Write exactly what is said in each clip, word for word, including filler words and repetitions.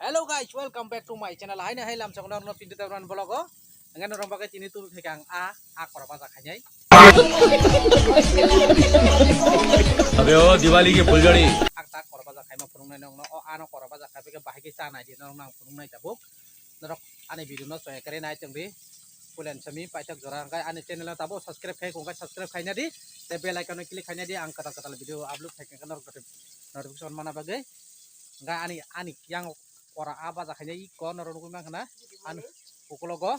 Hello guys, welcome back to my channel. Haino hai lamsok norno pinto tabran vlog o. Enggak norong bagai tini tu thekang a a kora baja khainai. Abe o Diwali ki phulzhari. Ang ta kora baja khaima phunuknai nongno o ano kora baja khaibai khe bahai khe cha nai di norok nang phunuknai tabuk. Norok ani video no chaya kare nai tong di. Pulen sami paithak jora hwnkhe ani channel no tabuk subscribe khai kongkha subscribe khaina di. Te bell icon no click khaina di ang kwtal kwtal video upload khai khe norok notification mana bagwi. Hwnkhe ani ani yang kora a baja khaina iko norok nugwi mankha na. Ani ukulogo.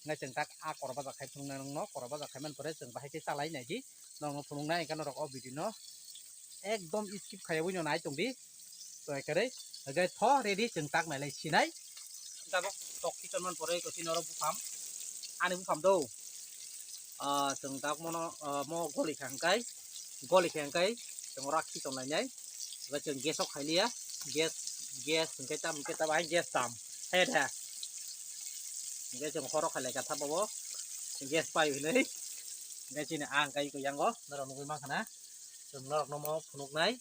Hwnkhe chwng tak a kora baja khai phunuknai nongno kora baja khai man pore chwng bahai khe chalai nai di. Nongno phunuknai hwnkhe norok o video no ekdom skip khaiwi no nai tong di. Chwng kare hwnkhe tho ready chwng tak nai lai sinai. Tabuk tok kichon man pore ko chini oro bupham. Ani bupham do. Ah, chwng tak mono, ah, mo goli kha hwnkhe, goli kha hwnkhe chwng rak kichon lai nai. Hwnkhe chwng gas o khai liya. Gas, gas hwnkhe tam hwnkhe tam hai gas tam. Hai da. Hwnkhe chwng horo khai lai kha thap bo. Gas pai hwnwi. Hwnkhe chini ang kai ko yango norok nugwi mankha na. Chwng norok no mo phunuknai.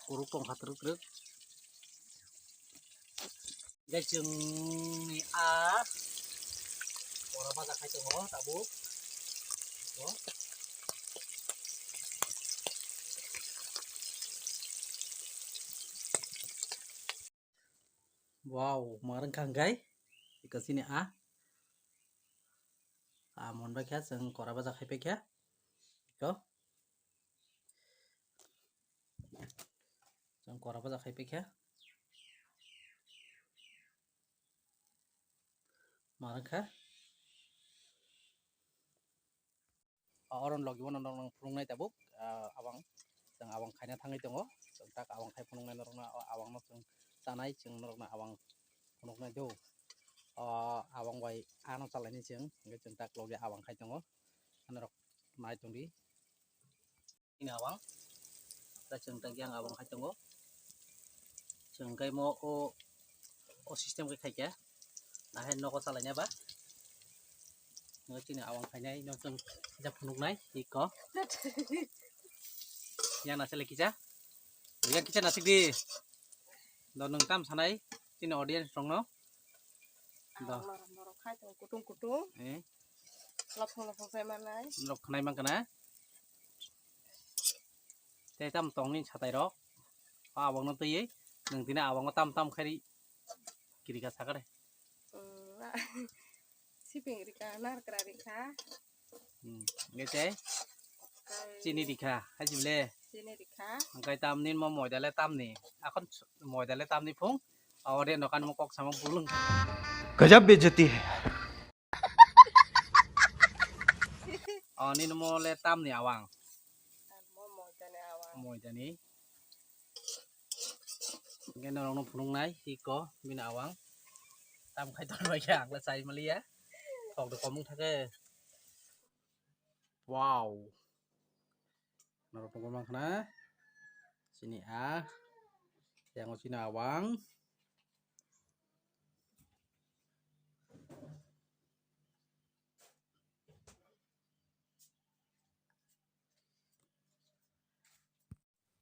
Kuruk tong kha twrwk twrwk. Hwnkhe chwngni a bora baja khai tongo tabuk. Wow, mar wngkha hwnkhe iko chini a. A mon bai khe chwng kora baja khai pai khe. Iko. Chwng kora baja khai pai khe. Mar wngkha. Oron logi bono norok phunuknai tabuk, ah, abang, chwng abang khaina thangwi tongo, chwng tak abang khai phunuknai norokno, o abangno chwng chanai, chwng norokno abang phunuknai do. O abang bai ano chalaini chwng, hwnkhe chwng tak logi abang khai tongo, norok nai tongdi. Ini abang, ta chwng tak yang abang khai tongo, chwng khai mo o, o system khai khaikha, ahai nogo chalaina ba. Nw chini awang khainai, nw chwng kisa phunuknai, iko. Yang nasile kisa. Yang kisa nasik di. Do nwng tam sanai, chini audience rokno. Do. Ang norok norok khai tong kutung kutung. Eh. Lophong lophong khai manai. Norok khnai mang kana. Tei tam tongni satai rok. Awang no twi. Nwng tini awang tam tam khai ri. Kirika sakare. Mm, na. Siping rika, narkra rika. Hmm, nge tei? Chini rika, hai jibile. Chini rika. Angkai tamni mo moida le tamni. Akon moida le tamni phung. Ode nokan mo kok sama bulung. Gajab bejati hai. Oni mo le tamni awang. Mo moida ni awang. Moida ni. Hingke norokno phunuknai iko bini awang. Tam khai tonglai khe ang le chai maliya. Thok de komung thake. Wow. Norok tongma khna. Chini a. Yang chini awang.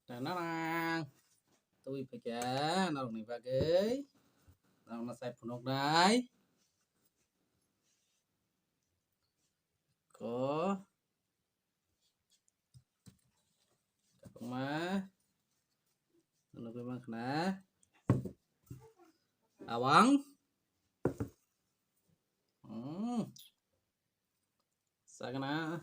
Tanang. Twi phaikha norokni bagwi. Norokno chai phunuknai. Ko. Kakma. Nugwi mankha na. Awang. Hmm. Sagana.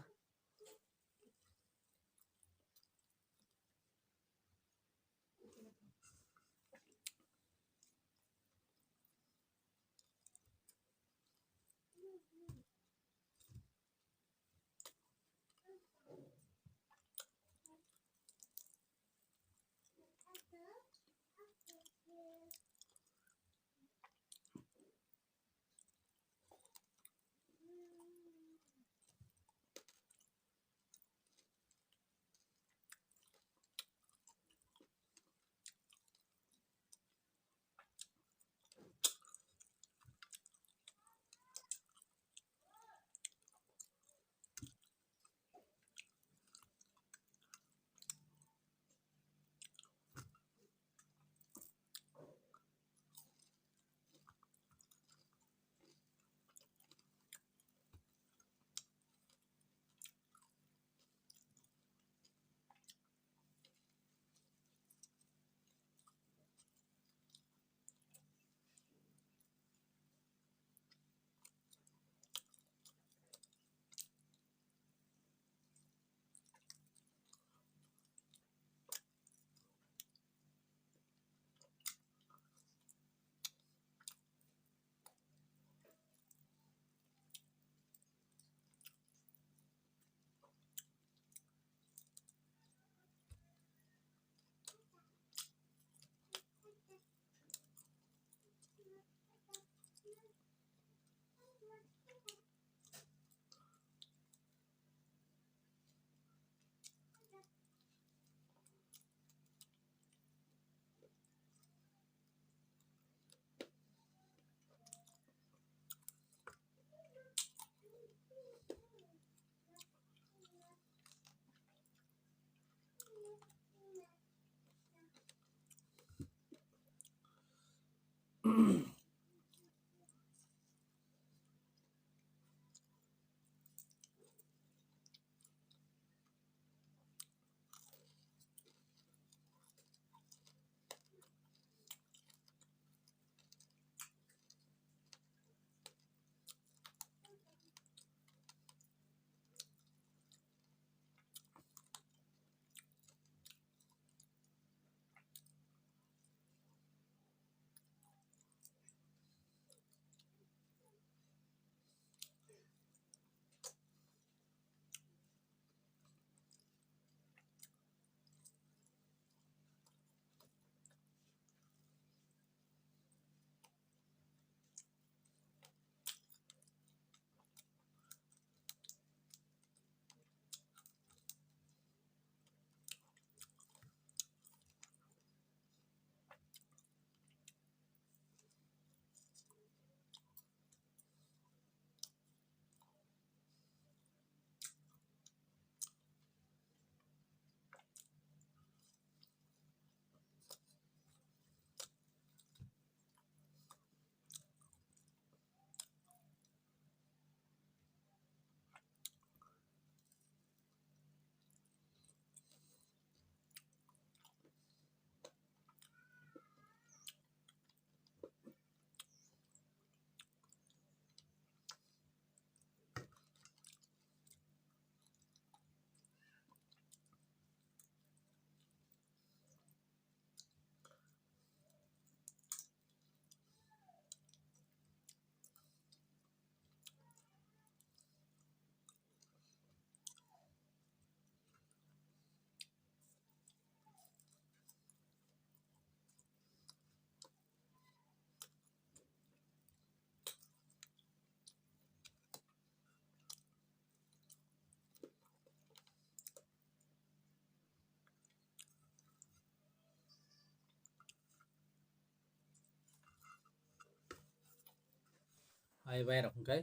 Hai bai rok hwnkhe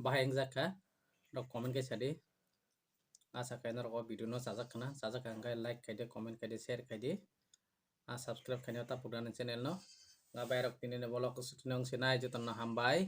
bahai wngjak kha, rok comment khe sadi. Asa khe norok o video no chajak khna, chajak kha hwnkhe like khaidi, comment khaidi, share khaidi. A subscribe khaina ta pura ni channel no. Nga bai rok tini ni vlog ko sutino wngse nai jotono hambai.